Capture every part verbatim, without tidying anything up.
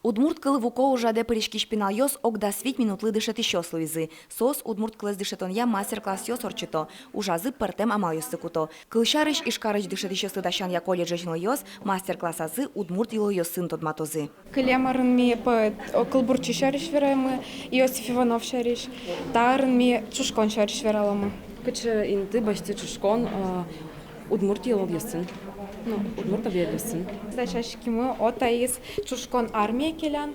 Удмурт кыл вуко ужрадэ пыриськись пиналъёс ог дас вить минутлы дышетӥсьёс луизы. Соос удмурт кылэз дышетонъя мастер-классъёс ортчыто, ужазы пӧртэм амалъёсты куто. Кылсярысь, Ижкарысь дышетӥсьёслы дасянъя колледжысь нылъёс мастер-классазы удмурт йылолъёсын тодматозы. Кылем арын ми поэт, о, кылбурчи сярысь верамы, Иосиф Иванов сярысь, та арын ми ӵушкон сярысь вераломы. Кыӵе инты басьтӥз ӵушкон, э, удмурт йылолъёсын, ну, удмурт объектъёсын. Дасяськимы, о, таиз ӵушкон армие келян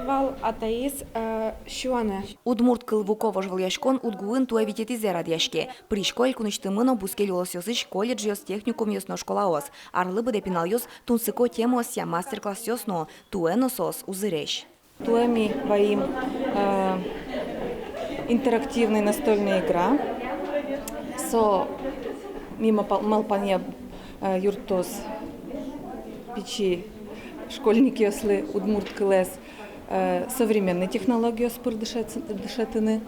вал, а таиз, э, сюанэ. Удмурт кыл вуко вожвылъяськон УдГУын туэ витетӥзэ радъяське. Пырисько элькунысьтымы но бускель улосъёсысь колледжъёс, техникумъёс но школаос. Арлы быдэ пиналъёс тунсыко темаосъя мастер-классъёс но, туэ но соос узыресь. Туэ ми ваим, э, интерактивной настольной игра. Со, ми малпа-, малпанъя, э, юрттоз пичи школьникъёслы удмурт кылэз, э, современной технологиос пыр дышет-, дышетыны,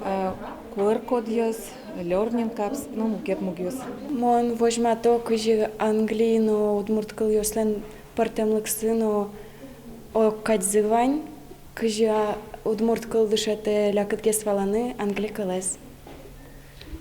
э, QR-кодъёс, Learning Apps, ну, мукет мугъёс. Мон возьмато, кызьы англи но удмурт кылъёслэн пӧртэмлыксы но огкадьзы вань, кызьы, а, удмурт кыл дышетэ лякытгес валаны англи кылэз.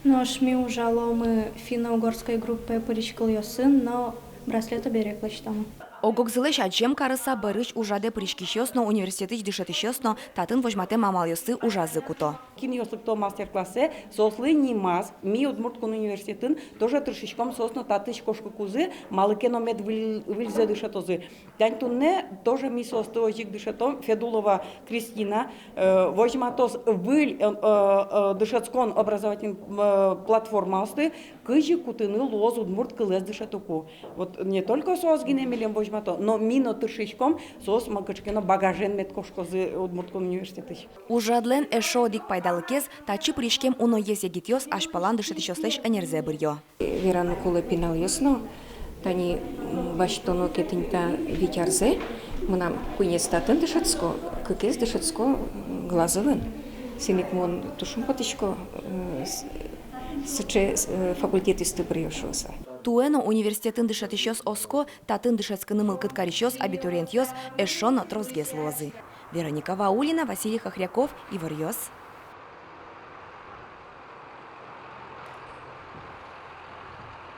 Нош ми ужаломы финно-угорской группае пыриськылъёсын но браслет-оберег лэсьтомы. Ог-огзылэсь адӟем карыса, бӧрысь ужрадэ пыриськисьёс но, университетысь дышетӥсьёс но татын возьматэм амалъёсты ужазы куто. Кинъёс лыкто мастер-классэ, соослы нимаз. Ми Удмурт кун университетын тоже тыршиськом, соос но татысь кошкыкузы, малы ке но мед выль-, выльзэ дышетозы. Тань туннэ тоже ми соосты озьы ик дышетом, Федулова Кристина, э, возьматоз выль, э, э, э, дышетскон образовательной, э, платформаосты, кызьы кутыны луоз удмурт кылэз дышетыку. Вот не только соос гинэ милем возьмато, но ми но тыршиськом, соос ма кыӵе ке но багажен мед кошкозы Удмурт кун университетысь. Ужрадлэн эшшо одӥг пайдалыкез: татчы пыриськем уноез егитъёс азьпалан дышетӥсьёслэсь ӧнерзэ быръё. Вераны кулэ, пиналъёс но тани, м, басьтоно ке тӥни та вить арзэ, мынам куинез татын дышетско, кыкез дышетско, м, Глазовын. Соин ик мон туж шумпотӥсько, э, с-, сыӵе, э, факультетъёсты быръё шуыса. Туэ но университетын дышетӥсьёс оско, татын дышетскыны мылкыд карисьёс, абитуриентъёс эшшо но тросгес луозы. Вероника Ваулина, Василий Хохряков, «Иворъёс».